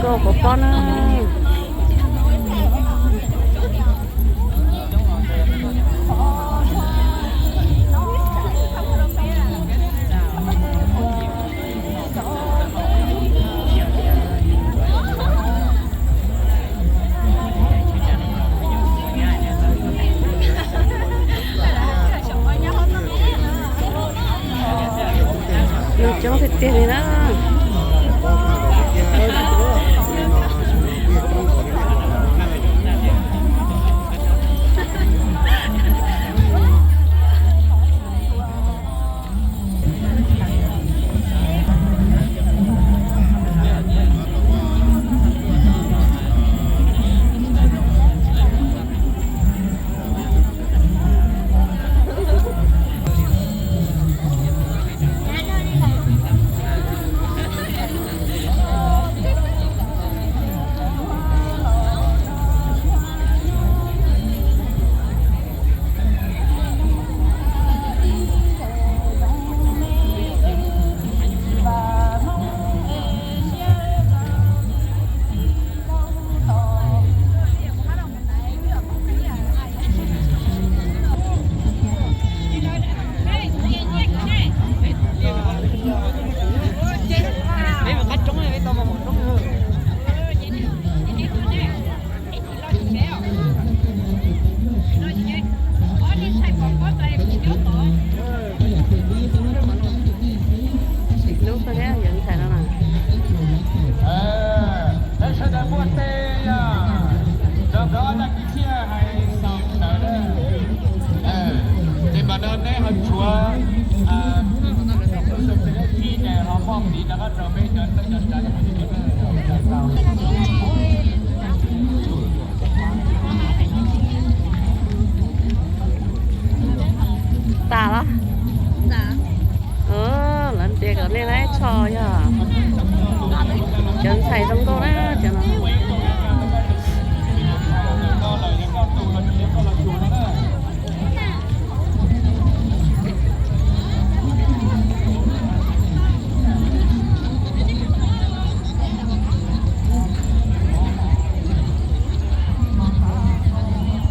Rau kov pob na. Nws coob tiag tiag li na. Lub koj thiab yawm ntxhais no na. Peb sawv daws muaj tej yog rau nkawd ob tag kis thiaj hais xaus ntawd na. Ces mas no neb ho tshuav ib ces ho moj tiv rov qab rau peb cov teb cov chaw. Tas los? Lawv ntiav kom nej laib tsho yog cov ntxhais zoo nkauj na,